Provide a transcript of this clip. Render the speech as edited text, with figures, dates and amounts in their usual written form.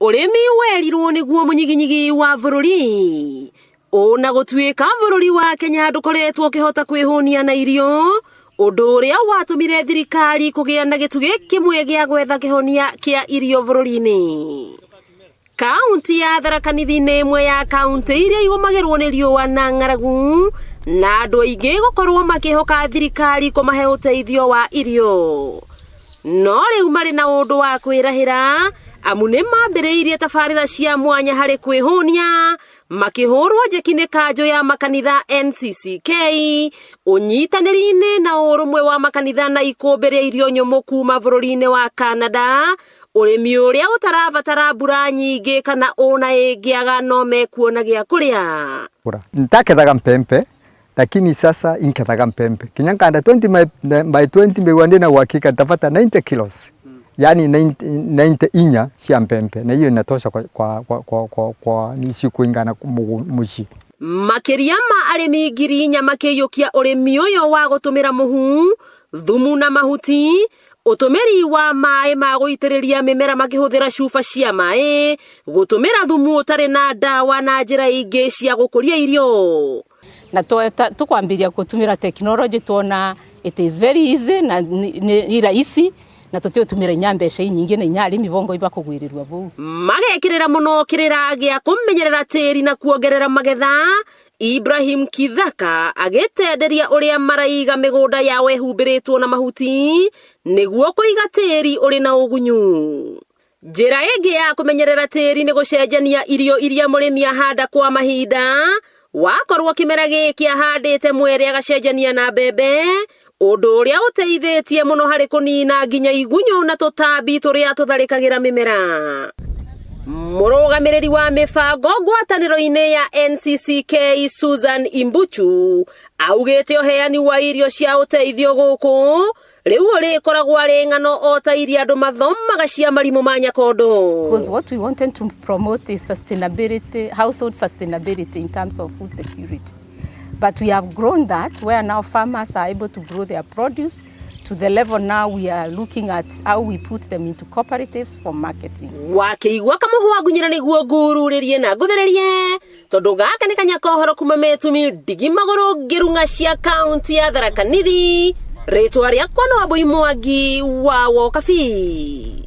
Ũrĩmi werirwo nĩguo mũnyiginyigi wa bũrũri. Ona gũtuĩka bũrũri wa Kenya ndũkoretwo ũkĩhota kwĩhũnia na irio, ũndũ ũrĩa watũmire thirikari kũgĩa na gĩtugĩ kĩmwe gĩa gwetha kĩhonia kĩa irio bũrũri-inĩ. Kaunti ya Tharaka Nithi nĩ ĩmwe ya kaunti iria igũmagĩrwo nĩ riũa na ng'aragu, na andũ aingĩ gũkorwo makĩhoka thirikari kũmahe ũteithio wa irio. No rĩu marĩ na ũndũ wa kwĩrahĩra, amu nĩ mambĩrĩirie tabarĩra cia mwanya harĩ kwĩhũnia, makĩhũrwo njeki nĩ kanjũ ya makanitha NCCK, ũnyitanĩri-inĩ na ũrũmwe wa makanitha na ikũmbĩ rĩa irio nyũmũ kuma bũrũri-inĩ wa Canada, ũrĩmi ũrĩa ũtarabatara mbura nyingĩ kana ona ĩngĩaga no mekuona gĩa kũrĩa. Ntakethaga mpempe lakini sasa inkethaga mpempe kinya nkanda 20 by 20 mbegwa ndi na uhakika ntapata 90 kilos, yani 90, 90 inya cia mpempe, na hiyo inatosha kwa ni siku ingana muci. Makĩria ma arĩmi 4,000 makĩiyũkia ũrĩmi ũyũ wa gũtũmĩra mũhu, thumu na mahuti, ũtũmĩri wa maĩ ma gũitĩrĩria mĩmera makĩhũthĩra cuba cia maĩ, gũtũmĩra thumu ũtarĩ na ndawa na njĩra ingĩ cia gũkũria irio. Na tukwambiria kutumira technology, tuona it is very easy na ni rahisi na tutiutumira inya mbeca inyingi na inya arimi bongo ibakugwirirwa buu. Magekirira muno kirira gia kumenyerera tĩri na kuongerera magetha. Ibrahim Kithaka agĩtenderia ũrĩa maraiga mĩgũnda yao ĩhumbĩrĩtwo na mahuti nĩguo kũiga tĩri ũrĩ na ũgunyu. Njĩra ĩngĩ ya kũmenyerera tĩri nĩ gũcenjania irio iria mũrĩmi ahanda kwa mahinda. Wakorwo kĩmera gĩkĩ ahandĩte mwere agacenjania na mbembe, ũndũ ũrĩa ũteithĩtie mũno harĩ kũnina nginya igunyũ na tũtambi tũrĩa tũtharĩkagĩra mĩmera. Mũrũgamĩrĩri wa mĩbango ngwatanĩro-inĩ ya NCCK Susan Imbuchu augĩte ũheani wa irio cia ũteithio gũkũ rĩu ũrĩkoragwo arĩ ng'ano o ta iria andũ mathomaga cia marimũ ma nyakondo. Because what we wanted to promote is sustainability, household sustainability in terms of food security. But we have grown that where now farmers are able to grow their produce to the level now we are looking at how we put them into cooperatives for marketing. Wakĩigua kamũhwa ngunyĩra nĩguo ngururĩrie na ngũthererie, tondũ gaka nĩ kanya kohoro kuma metumi ndigi magũrũ ngĩrung'a cia kaunti ya Tharaka Nithi. Rĩtwa rĩakwa no Wambui Mwangi wa Wokabi.